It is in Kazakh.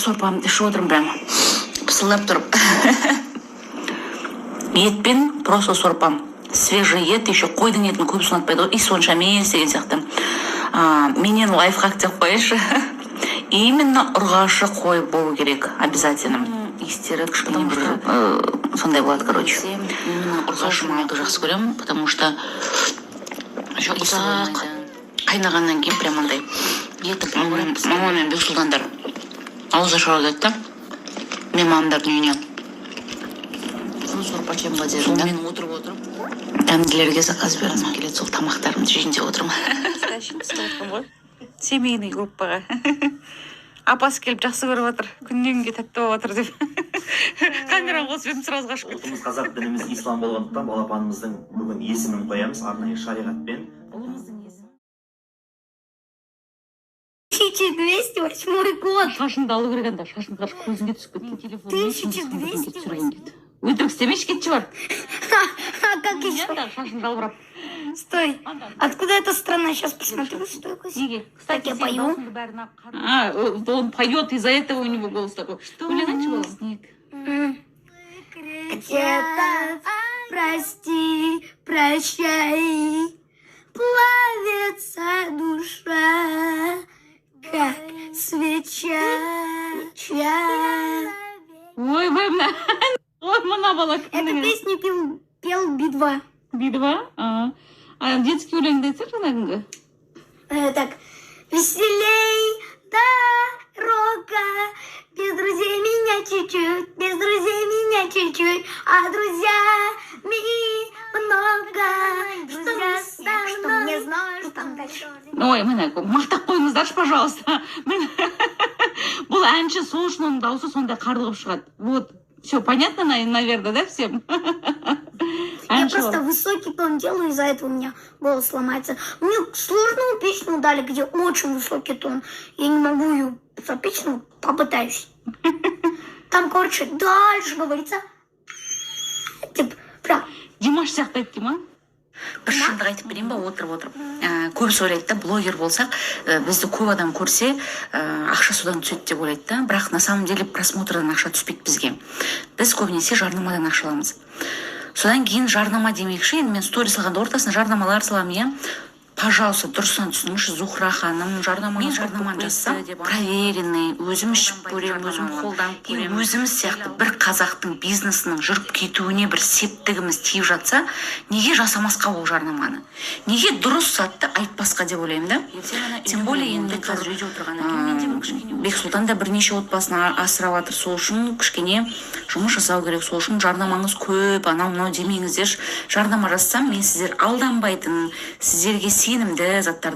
Сорпамды ішіп отырмын, прямо пысылдап тұрып. Етпен просто сорпам, свежий ет. Еще қойдың етін көбісі ұнатпайды ғой, иісі онша емес деген сияқты. Менен лайфхак деп қояйыншы: именно ұрғашы қой болу керек обязательно. Иістері кішкене бір сондай болады, короче. Именно ұрғашы малды жақсы көремін, потому что ұзақ қайнағаннан кейін прям андай еті. Мама мен Бексұлтандар ауыз ашар деді да, мен мамамдардың үйіне сорпа ішемін ба дедім да. Мен отырып отырып дәмділерге заказ бергім келеді, сол тамақтарымды жейін деп отырмын. Ғой, семейный группаға апасы келіп, жақсы көріп жатыр, күннен күнге тәтті болып жатыр деп, камераны қосып едім, сразу қашып кетті. Ұлтымыз қазақ, дініміз ислам болғандықтан, балапанымыздың бүгін есімін қоямыз арнайы шариғатпен. Ұлымыздың есімі. 1208 год. Шашыңды алу керек анда, шашың қарашы, көзіңе түсіп кеткен. 1208. Өтірік істемеші, кетші, бар. А как еще? Шашың жалбырап. Стой. Откуда эта страна? Сейчас посмотрю. Стой. Неге? Так, я пою. А, он поет, из-за этого у него голос такой. Что? Өлең айтшы, балам. Где-то, прости, прощай, плавится душа, как свеча. Ойбай, мына, ой, мына бала. Эту песню пел Би-2. Би-2? А детский өлеңді айтсаңшы ана күнгі. Так, веселей дорога, без друзей меня чуть-чуть, без друзей меня чуть-чуть, а друзьями много. Друзья со мной, не знаю, что там дальше. Ой, міне, мақтап қойыңыздаршы, пожалуйста. Міне, бұл әнші, сол үшін оның дауысы сондай қарлығып шығады. Вот все понятно, наверное, да, всем? Я Әнші просто ол. высокий тон делаю, из-за этого у меня голос ломается. Мне сложную песню дали, где очень высокий тон. Я не могу ее запеть, но попытаюсь. Там, короче, дальше говорится. Типа, прям Димаш сияқты айтты ма? Бір шындық айтып берейін ба? Отырып отырып, көбісі ойлайды да, блогер болсақ, бізді көп адам көрсе, ақша содан түседі деп ойлайды да. Бірақ на самом деле просмотрдан ақша түспейді бізге. Біз көбінесе жарнамадан ақша аламыз. Содан кейін жарнама демекші, енді мен сторис салғанда ортасына жарнамалар саламын, иә. Пожалуйста, дұрысынан түсініңізші, Зухра ханым, жарнама, мен жарнаманы жазсам, проверенный, өзім ішіп көремін, өзім қолданып көремін. Өзіміз сияқты бір қазақтың бизнесінің жүріп кетуіне бір септігіміз тиіп жатса, неге жасамасқа ол жарнаманы, неге дұрыс затты айтпасқа деп ойлаймын да. Тем более енді қазір үйде отырғаннан кейін мен де кішкене, Бексұлтан да бірнеше отбасын асырап жатыр, сол үшін кішкене жұмыс жасау керек. Сол үшін жарнамаңыз көп, анау мынау демеңіздерші. Жарнама жазсам, мен сіздер алданбайтын, сіздерге сенімді заттарды